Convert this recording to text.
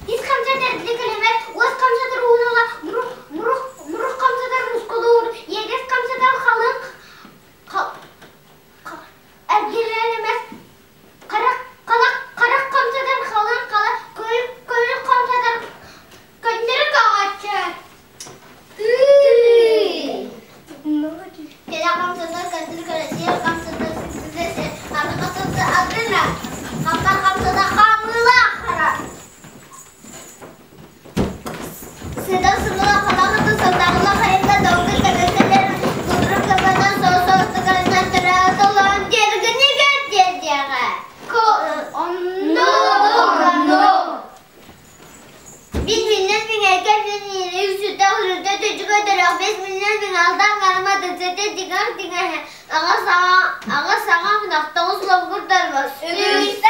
Ис хамсатар килэмэр, уос хамсатар уунула, мурух хамсатар мускулуур, иэдэс хамсатар халыҥ эргилэлэмэс, харах хамсатар халыҥ хала, көлүк хамсатар көннөрү көҕөччү. Кэлэ хамсатар көннөрү кэлэсиэр хамсатар сисисэ арҕасата адына, хаппар хамсата хаамыылаах хара. Сыда сымыла халаҕыты сатаҕыла хайында долгун көбөсөлөр кутурук көбөнөн соосоостугарынан төрөөтолоон тиэргэнигэр тиэрдиэҕэ. Онно Бис миннэн миҥэкэ мин үксүтэ үрүтэ төчүкэ төрөх бес миннэн миҥалтан гарма тыцете дигар диҥэһэ аҕа саҥа аҕа саҥа мунах тоҕус лоҥкур дарбас. Үгүстэ.